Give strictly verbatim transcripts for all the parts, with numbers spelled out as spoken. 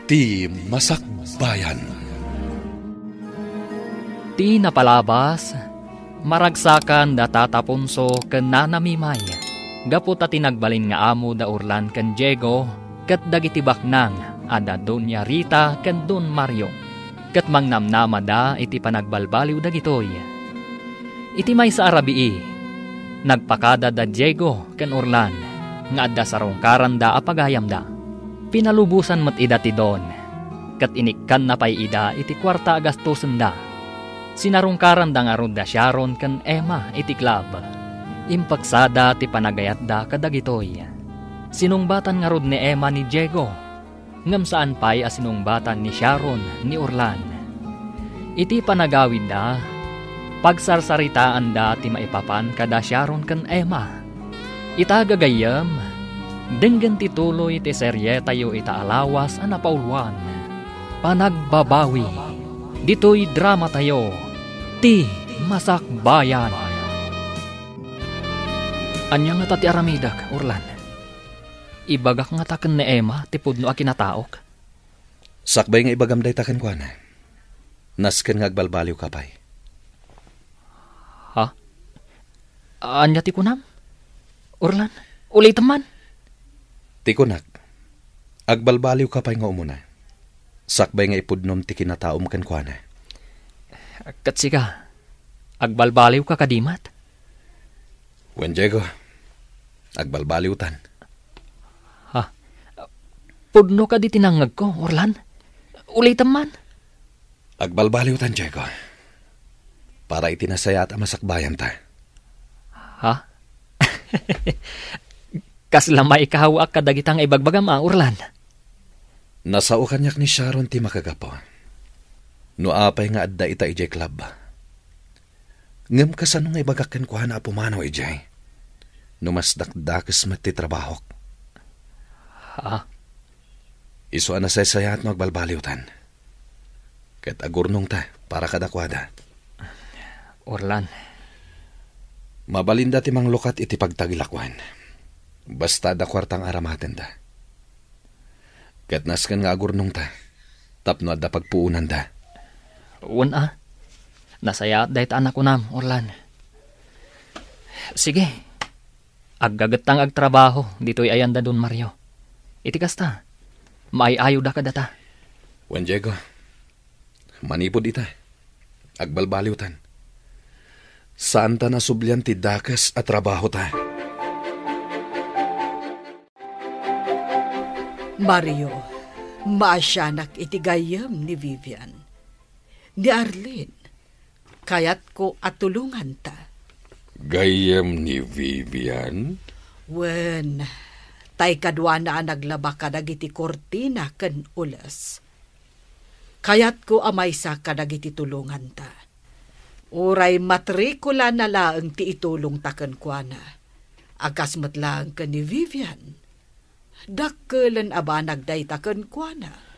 Ti Masakbayan. Ti napalabas, maragsakan da Tata Ponso ken Nana Mimay, gapu ta ti nagbalin nga amo da Orlan ken Diego, ket dagiti baknang a da Doña Rita ken Don Mario, ket mangnamnamada iti panagbalbaliw dagitoy. Iti maysa a rabii, nagpakada da Diego ken Orlan nga adda sarungkaranda a pagayamda. Pinalubosan met ida ti Don, ket inikkanna pay ida iti kuarta a gastosenda. Sinarungkaranda ngarud da Sharon ken Emma iti club. Impeksada ti panagayatda kadagitoy. Sinungbatan ngarud ni Emma ni Diego, ngem saan pay a sinungbatan ni Sharon ni Orlan. Iti panagawidda, pagsarsaritaanda ti maipapan kada Sharon ken Emma. Ita gagayyem, denggen ti tuloy ti serietayo ita a lawas a napauluan, Panagbabawi. Ditoy dramatayo, Ti Masakbayan. Ania ngata ti aramidek, Orlan? Ibagak ngata ken ni Emma ti pudno a kinataok? Sakbay nga ibagam dayta kenkuana, nasken nga agbalbaliwka pay. Ha? Ania ti kunam? Orlan, ulitem man. Ti kunak, agbalbaliwka pay nga umuna, sakbay nga ipudnom ti kinataom kenkuana. Ket sika, agbalbaliwka kadi met? Wen, Diego, agbalbaliwtan. Ha? Pudno kadi ti nangngegko, Orlan? Ulitem man. Agbalbaliwtan, Diego. Para iti nasayaat a masakbayanta. Ha? Kasla maikawaak kadagita nga ibagbagam a, Orlan? Nasao kaniak ni Sharon ti makagapu. No apay nga adda ita idiay club. Ngem kasano nga ibagak kenkuana a pumanaw idiay? No mas dakdakes met ti trabahok. Ha? Isu a nasaysayaat no agbalbaliwtan. Ket agurnongta para kadakuada. Orlan. Mabalinda ti manglukat iti pagtagilakuan. Basta adda kuarta nga aramatenda. Ket nasken nga agurnongta tapno adda pagpuonanda. Wen a, nasayaat dayta a nakunam, Orlan. Sige, aggagetta nga agtrabaho ditoy ayan da Don Mario. Iti kasta, maay-ayoda kadata. Wen, Diego, manipud ita, agbalbaliwtan. Saanta nasublian ti dakes a trabahota. Mario, maasianak iti gayyem ni Vivian. Ni Arlene, kayatko a tulonganta. Gayyem ni Vivian? Wen, tay kaduana a naglaba kadagiti kurtina ken ules. Kayatko a maysa kadagiti tulonganta. Uray matrikulana laeng ti itulongta kenkuana, a kas met laeng ken ni Vivian. Dakkelen a banag dayta kenkuana.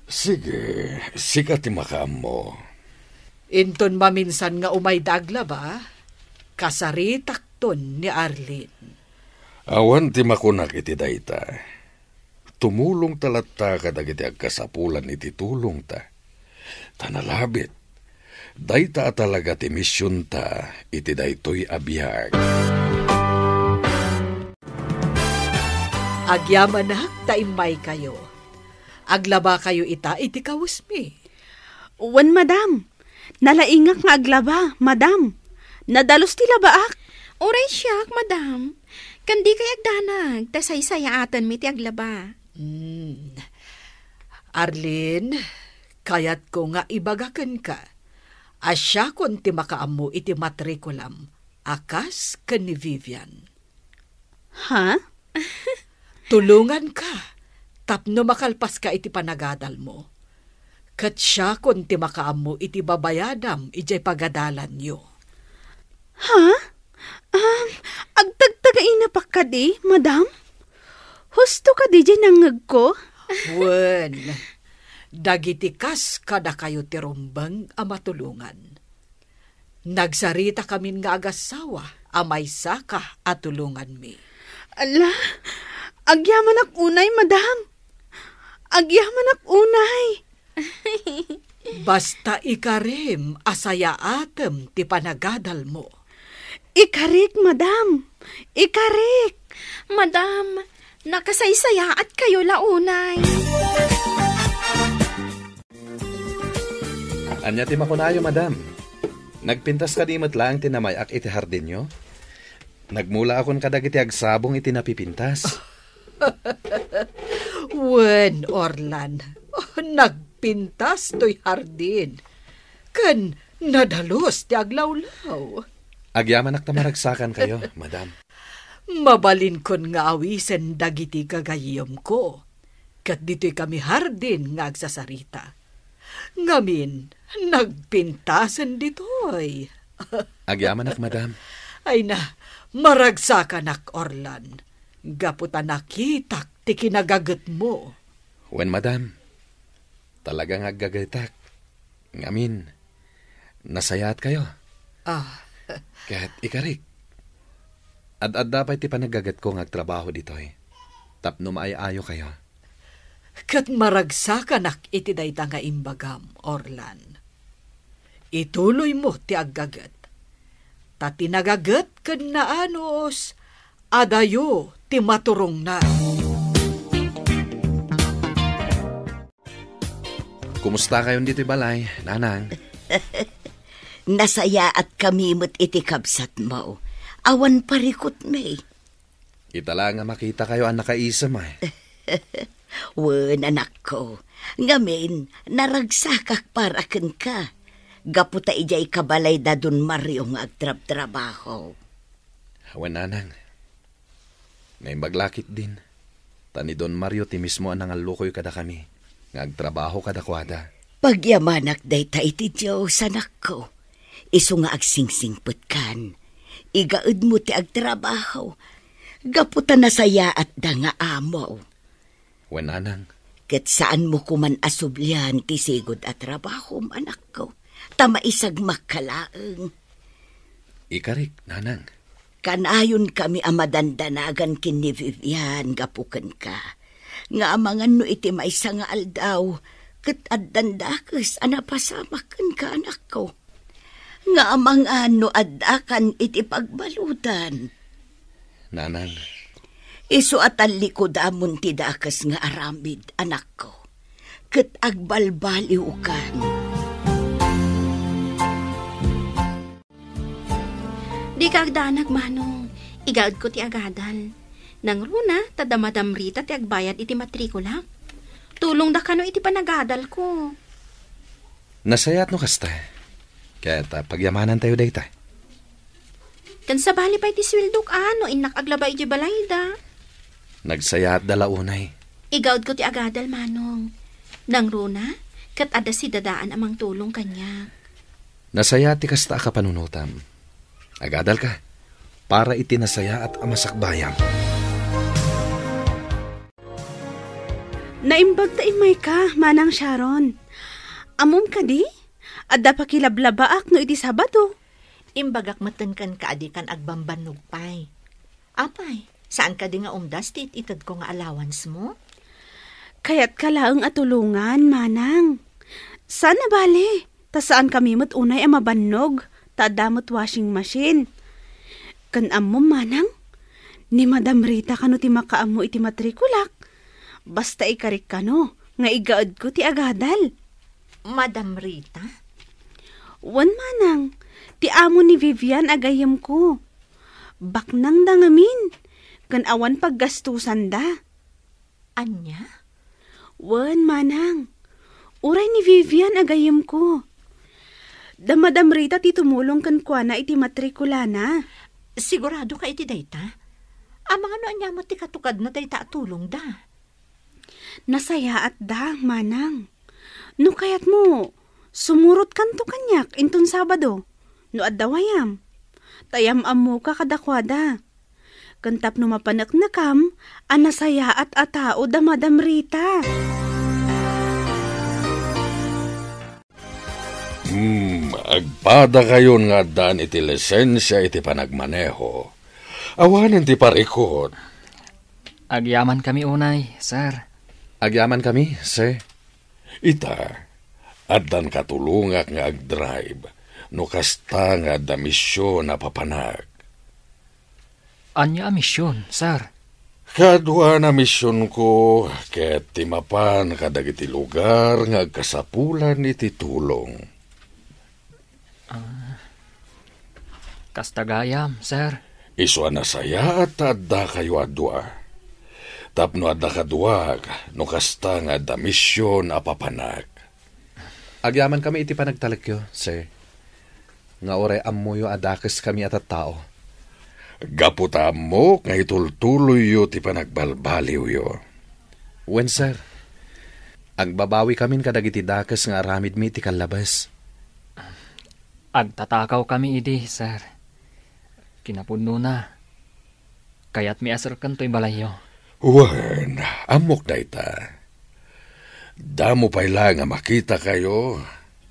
Sige, sika ti makaammo. Inton maminsan nga umayda aglaba, kasaritakton ni Arlene. Awan ti makunak iti dayta. Tumulongta latta kadagiti agkasapulan iti tulongta. Ta nalabit, dayta a talaga ti misionta iti daytoy a biag. Agyamanak ta immaykayo. Aglabakayo ita iti kawesmi. Wen, madam. Nalaingak nga aglaba, madam. Nadalus ti labaak. Uray siak, madam. Ken dikay agdanag, ta saysayaatenmi ti aglaba. Hmm. Arlene, kayatko nga ibaga kenka a siakon ti makaammo iti matrikulam a kas ken ni Vivian. Ha? Tulonganka tapno makalpaska iti panagadalmo. Ket siakon ti makaammo iti babayadam idiay pagadalanyo. Ha? Um, agtagtagainak kadi, madam? Husto kadi diay nangngegko? Wen, dagiti kas kadakayo ti rumbeng a matulongan. Nagsaritakamin nga agassawa a maysaka a tulonganmi. Ala, agyamanak unay, madam. Agyamanak unay. Basta ikarim a sayaatem ti panagadalmo. Ikarik, madam. Ikarik. Madam, nakasaysayaat kayo la unay. Ania ti makunayo, madam? Nagpintas kadi met laeng ti namay-ak iti hardinyo? Nagmulaakon kadagiti agsabong iti napipintas. Wen, Orlan, nagpintas toy hardin. Ken nadalus ti aglawlaw. Agyamanak ta maragsakankayo, madam. Mabalinkon nga awisen dagiti gagayyemko. Ket ditoy kami hardin nga agsasarita. Ngamin, nagpintasen ditoy. Agyamanak, madam. Ay na, maragsakanak, Orlan. Gapu ta nakitak ti kinagagetmo. Wen, madam. Talaga nga aggagetak. Ngamin, nasayaatkayo. Ah. Ket ikarik, ad-adda pay ti panaggagetko nga agtrabaho ditoy tapno maay-ayokayo. Ket maragsakanak iti dayta nga imbagam, Orlan. Ituloymo ti aggaget. Ta ti nagaget ken naanus, adayo ti maturongna. Kumusta kayon ditoy balay, Nanang? Nasayaatkami met iti kabsatmo. Awan parikutmi. Ita la nga makitakayo a nakaisem, ay. Wen, anakko. Ngamin, naragsakak para kenka. Gapu ta idiay kabalay da Don Mario nga agtrabtrabaho. Wen, Nanang. Naimbag la ketdin, ta ni Don Mario ti mismo a nangallukoy kadakami nga agtrabaho kadakuada. Pagyamanak dayta iti Dios, anakko. Isu nga agsingsingpetkan, igaedmo ti agtrabaho, gapu ta nasayaatda nga amo. Wen, Nanang. Ket saanmo koman a sublian ti sigud a trabahom, anakko, ta maisagmakka laeng. Ikarik, Nanang. Kanayonkami a madandanagan ken ni Vivian gapu kenka, nga amangan no iti maysa nga aldaw, ket addan dakes a napasamak kenka, anakko. Nga amangan no addakan iti pagbaludan. Nanang. Isu a tallikodamon ti dakes nga aramid, anakko, ket agbalbaliwkan. Dika agdanag, Manong. Igaedko ti agadal. Nangruna, ta da Madam Rita ti agbayad iti matrikulak. Tulongda kano iti panagadalko. Nasayaat no kasta. Ket, ah, pagyamanantayo dayta. Ken sabali pay ti sueldok a no innak aglaba idiay balayda. Nagsayaatda la unay. Igaedko ti agadal, Manong. Nangruna, ket adda sidadaan a mangtulong kaniak. Nasayaat ti kasta a kapanunotam. Agadalka para iti nasayaat a masakbayam. Naimbag ta immayka, Manang Sharon. Ammom kadi? Adda pakilablabaak no iti Sabado. Imbagak metten kenka a dikan agbambannog pay. Apay, saan kadi nga umdas ti it-itedko nga allowance mo? Kayatka laeng a tulongan, Manang. Saan a bale, ta saankami met unay a mabannog, ta adda met washing machine. Ken ammom, Manang, ni Madam Rita kano ti makaammo iti matrikulak. Basta ikarik kano nga igaedko ti agadal. Madam Rita? Wen, Manang, ti amo ni Vivian a gayyemko. Baknangda ngamin, ken awan paggastusanda. Ania? Wen, Manang. Uray ni Vivian a gayyemko. Da Madam Rita ti tumulong kenkuana iti matrikulana. Siguradoka iti dayta? Amangan no ania met ti katukadna dayta a tulongda? Nasayaatda, Manang. No kayatmo, sumurotkanto kaniak inton Sabado, no adda wayam. Ta yam-ammoka kadakuada. Ken tapno mapaneknekam a nasayaat a tao da Madam Rita. Hmm, agpadakayon nga addaan iti lisensia iti panagmaneho. Awanen ti parikut. Agyamankami unay, sir. Agyamankami, sir. Ita, addan katulongak nga agdrive no kasta nga adda mision a papanak. Ania a mision, sir? Kaduana misionko ket ti mapan kadagiti lugar nga agkasapulan iti tulong. Ah, kasta gayam, sir. Isu a nasayaat ta addakayo a dua. Tapno adda kaduak no kasta nga adda mision a papanak. Agyamankami iti panagtalekyo, sir, nga uray ammoyo a dakeskami a tattao. Gapu ta ammok nga itultuloyyo ti panagbalbaliwyo. Wen, sir. Agbabawikamin kadagiti dakes nga aramidmi iti kallabes. Agtatakawkami idi, sir. Kinapudnona, kayatmi a serken toy balayyo. Wen, ammok dayta. Damo pay la nga makitakayo,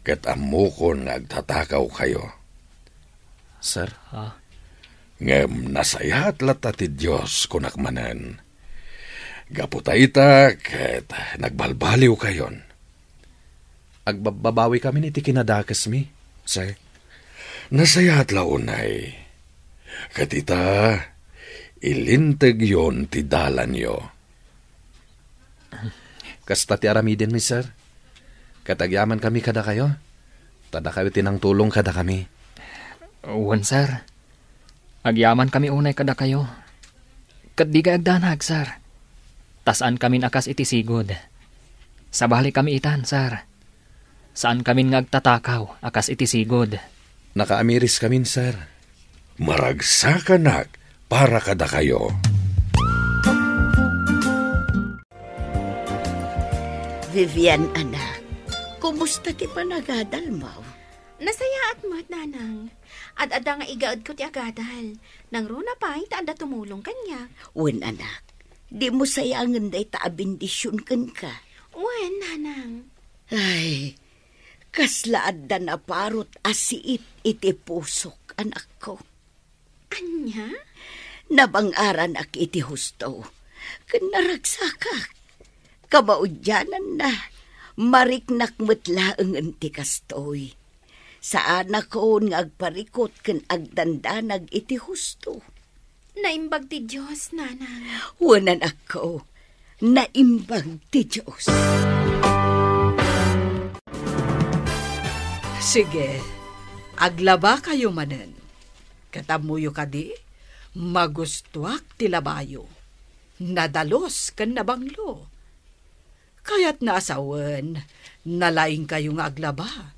ket ammokon nga agtatakawkayo. Sir? Ha? Ngem nasayaat latta ti Dios, kunak manen. Gapu ta ita, ket nagbalbaliwkayon. Agbababawikamin iti kinadakesmi, sir. Nasayaat la unay. Ket ita, ilintegyon ti dalanyo. Kasta ti aramidenmi, sir. Ket agyamankami kadakayo. Ta dakayo ti nangtulong kadakami. Wen, sir. Agyamankami unay kadakayo. Ket dikay agdanag, sir. Ta saankamin a kas iti sigud. Sabalikami itan, sir. Saankamin nga agtatakaw a kas iti sigud. Nakaamiriskamin, sir. Maragsakanak para kadakayo. Vivian, anak, kumusta ti panagadalmo? Nasayaat met, Nanang. Ad-adda nga igaedko ti agadal. Nangruna pay ta adda tumulong kaniak. Wen, anak. Dimo sayangen dayta a bendision kenka. Wen, Nanang. Ay, kasla adda naparut a siit iti pusok, anakko. Ania? Nabang-aranak iti husto, ken naragsakak. Kamaudiananna, mariknak met laengen ti kastoy. Saanakon nga agparikut ken agdandanag iti husto. Naimbag ti Dios, Nanang. Wen, anakko, naimbag ti Dios. Sige, aglabakayo manen. Ket ammoyo kadi, magustoak ti labayo. Nadalus ken nabanglo. Kayatna a sawen, nalaingkayo nga aglaba.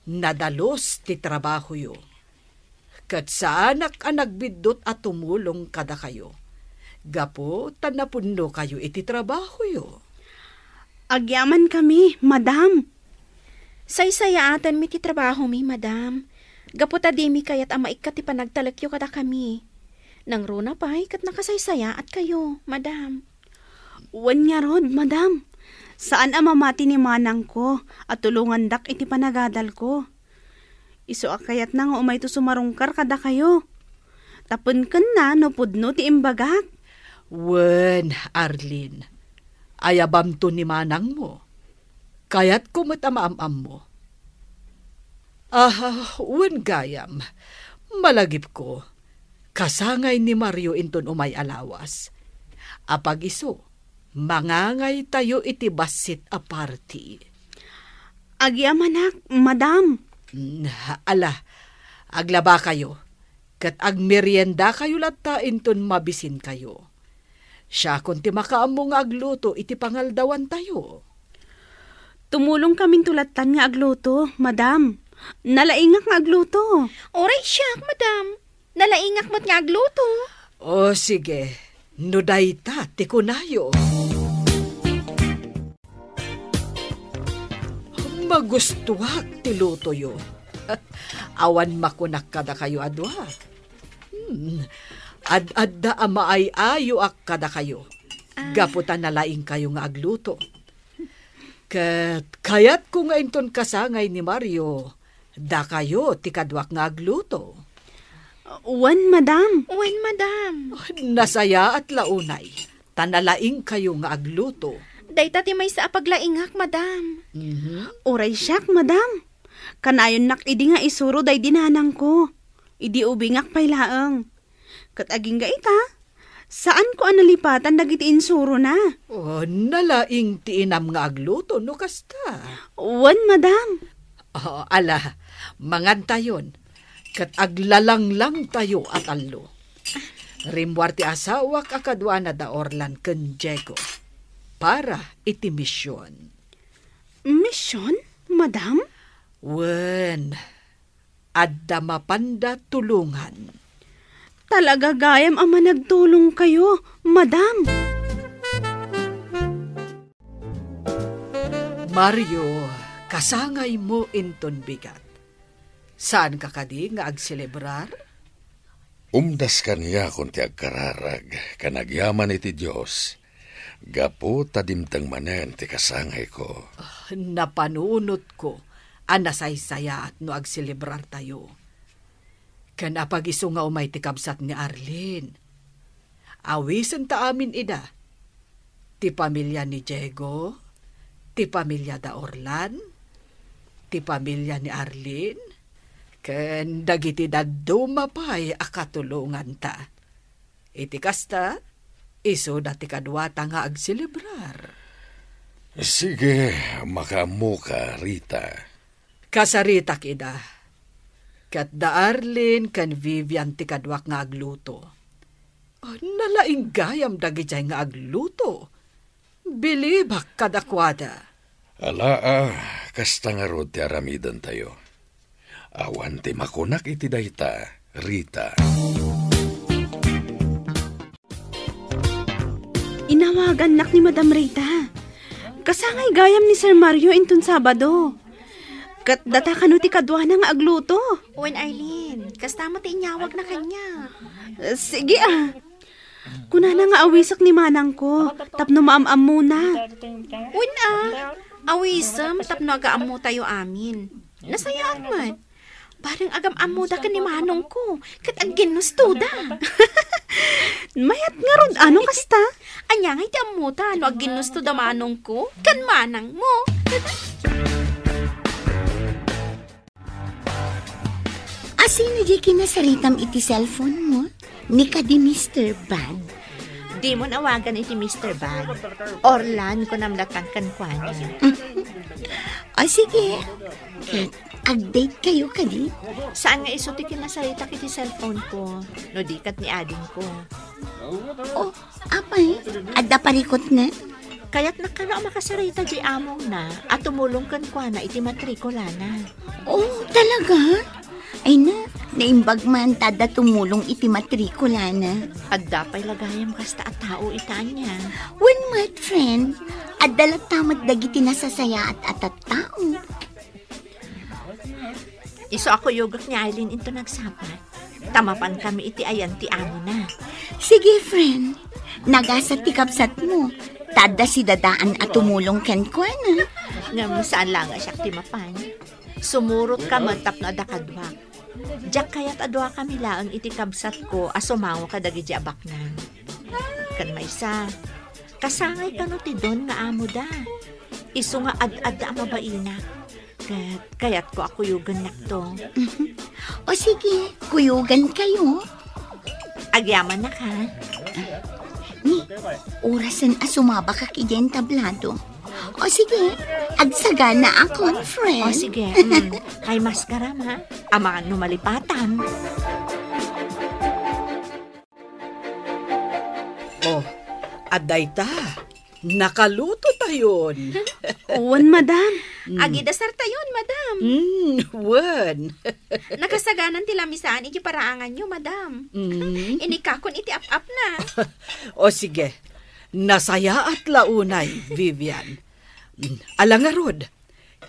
Nadalus ti trabahoyo. Ket saanak a nagbiddut a tumulong kadakayo, gapu ta napunnokayo iti trabahoyo. Agyamankami, madam. Saysayaatenmi ti trabahomi, madam. Gapu ta dimi kayat a maikkat ti panagtalekyo kadakami. Nangruna pay ket nakasaysayaatkayo, madam. Wen ngarud, madam. Saan a mamati ni manangko a tulongandak iti panagadalko. Isu a kayatna nga umayto sumarungkar kadakayo. Ta penkenna no pudno ti imbagak. Wen, Arlene, ayabamto ni manangmo. Kayatko met a maam-ammo. Ah, wen gayam, malagipko, kasangay ni Mario inton umay a lawas. Apagiso, mangangaytayo iti bassit a party. Agyamanak, madam. Mm, ala, aglabakayo, ket agmeriendakayo latta inton mabisinkayo. Siakon ti makaammo nga agluto iti pangaldawantayo. Tumulongkaminto lattan nga agluto, madam. Nalaingak nga agluto. Uray siak, madam. Nalaingak met nga agluto. O, sige. No dayta ti kunayo. Magustuak ti lutoyo. Awan makunak kadakayo a dua. Hmm. Ad-adda a maay-ayoak kadakayo. Ah. Gapu ta nalaingkayo nga agluto. Ket kayatko nga inton kasangay ni Mario, dakayo ti kaduak nga agluto. Wen, madam. Wen, madam. Nasayaat la unay, ta nalaingkayo nga agluto. Dayta ti maysa a paglaingak, madam. Mhm. Uray siak, madam. Kanayonnak idi nga isuro daydi nanangko. Idi ubingak pay laeng. Ket agingga ita, saanko a nalipatan dagiti insurona. Oh, nalaing ti inam nga agluto no kasta. Wen, madam. Oh, ala, mangantayon, ket aglalanglangtayo a tallo. Rimmuar ti asawak a kaduana da Orlan ken Diego para iti mision. Mision, madam? Wen, adda mapanda tulongan. Talaga gayam a managtulongkayo, madam. Mario, kasangaymo inton bigat. Saanka kadi nga agselebrar? Umdas kaniakon ti agkararag ken agyaman iti Dios gapu ta dimteng manen ti kasangayko. Ah, napanunotko a nasaysayaat no agselebrartayo. Ken apag-isu nga umay ti kabsat ni Arlene. Awisenta amin ida. Ti pamilia ni Diego, ti pamilia da Orlan, ti pamilia ni Arlene, ken dagiti dadduma pay a katulonganta. Iti kasta, isuda ti kaduata nga agselebrar. Sige, makaammoka, Rita. Kasaritak ida. Ket da Arlene ken Vivian ti kaduak nga agluto. Ah, nalaing gayam dagidiay nga agluto. Bilibak kadakuada. Alaa, kasta ngarud ti aramidentayo. Awan ti makunak iti dayta, Rita. Inawagannak ni Madam Rita. Kasangay gayam ni Sir Mario inton Sabado. Ket data kano ti kaduana nga agluto. Wen, Arlene, kasta met ti inyawagna kaniak. Eh, sige, ah. Kunana nga awisek ni manangko tapno maam-ammona. Wen, ah. Awisem tapno agaammotayo amin. Nasayaat met. Bareng agam-ammoda ken ni manongko, ket agginnustoda. Mayat ngarud, ano kasta? Ania ngay ti ammota no agginnustoda manongko ken manangmo? Asino diay kinasaritam iti cellphone mo? Ni kadi Mister Bad? Dimon awagan iti Mister Bad. Orlan, kunam latan kenkuana. O sige. Ket agdate kayo kadi? Saan nga isu ti kinasaritak iti cellphone ko, no di ket ni adingko. Oh, apay, adda parikutna? Kayatnak kano a makasarita di amongna a tumulong kenkuana iti matrikulana. Oh, talaga? Ay na, naimbag man ta adda tumulong iti matrikulana. Adda pay la gayam kasta a tao ita ania. Wen met, friend, adda latta met dagiti nasasayaat a tattao. Isu a kuyogek ni Arlene inton nagsapa, ta mapankami iti ayan ti amona. Sige, friend. Nagasat ti kabsatmo. Ta adda sidadaan a tumulong kenkuana. Ngem saan la nga siak ti mapan. Sumurotka met tapno adda kaduak. Diak kayat a duakami laeng iti kabsatko a sumango kadagidi a baknang. Ken maysa, kasangay kano ti Don nga amoda. Isu nga ad-adda a mabainak. Ket kayatko a kuyogennakto. O sige, kuyogan kayo. Agyamanak, ha? Ni, orasen a sumabakak idiay entablado. O sige, agsagana a conference. O sige, mm, kay maskaram, ha? Amangan no malipatam. Oh, adda ita. Nakaluto tayon. Wen, madam. Mm. Agidasar tayon, madam. Mm, wen. Nakasaganan ti lamisaan iti paraanganyo, madam. Mm. Inikakon iti ap-apna. O sige, nasayaat la unay, Vivian. Mm, ala ngarud,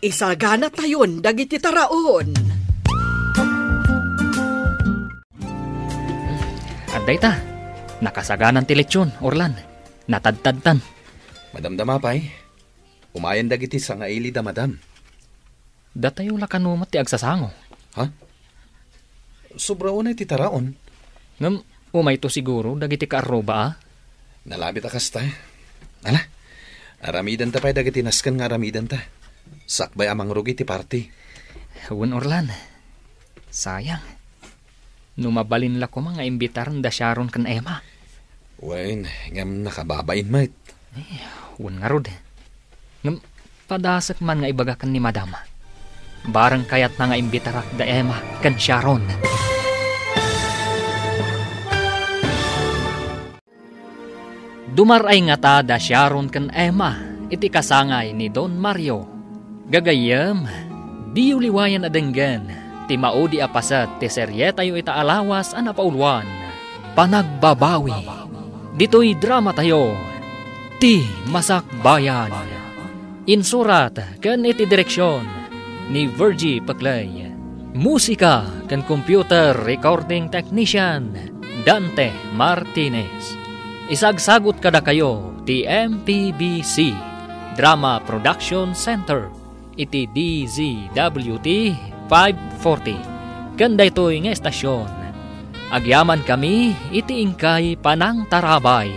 isagana tayon dagiti taraon. Adda ita, nakasaganan ti lechon, Orlan. Natadtadtan. Madamdama pay, umayen dagiti sangaili da madam. Datayo la kano met ti agsasango. Ha? Sobra unay ti taraon. Ngem umayto siguro dagiti kaarruba a? Nalabit a kasta. Ala, Aramidenta pay dagiti nasken nga aramidenta. Sakbay a mangrugi ti party. Wen, Orlan. Sayang. No mabalin la koma nga imbitaren da Sharon ken Emma. Wen, ngem nakababain met. Eh, wen ngarud. Ngem padasek man nga ibaga ken ni Madam. Bareng kayatna nga imbitarak da Emma ken Sharon. Dumar-ay ngata da Sharon ken Emma iti kasangay ni Don Mario. Gagayyem, diyo liwayan a denggen ti maudi a paset ti serietayo ita a lawas a napauluan, Panagbabawi. Ditoy dramatayo, Ti Masakbayan. Insurat ken iti direksion ni Virgie Peclay. Musika ken computer recording technician, Dante Martinez. Isagsagut kadakayo ti M P B C Drama Production Center iti D Z W T five forty. Ken daytoy nga estasion, agyamankami iti inkay panangtarabay.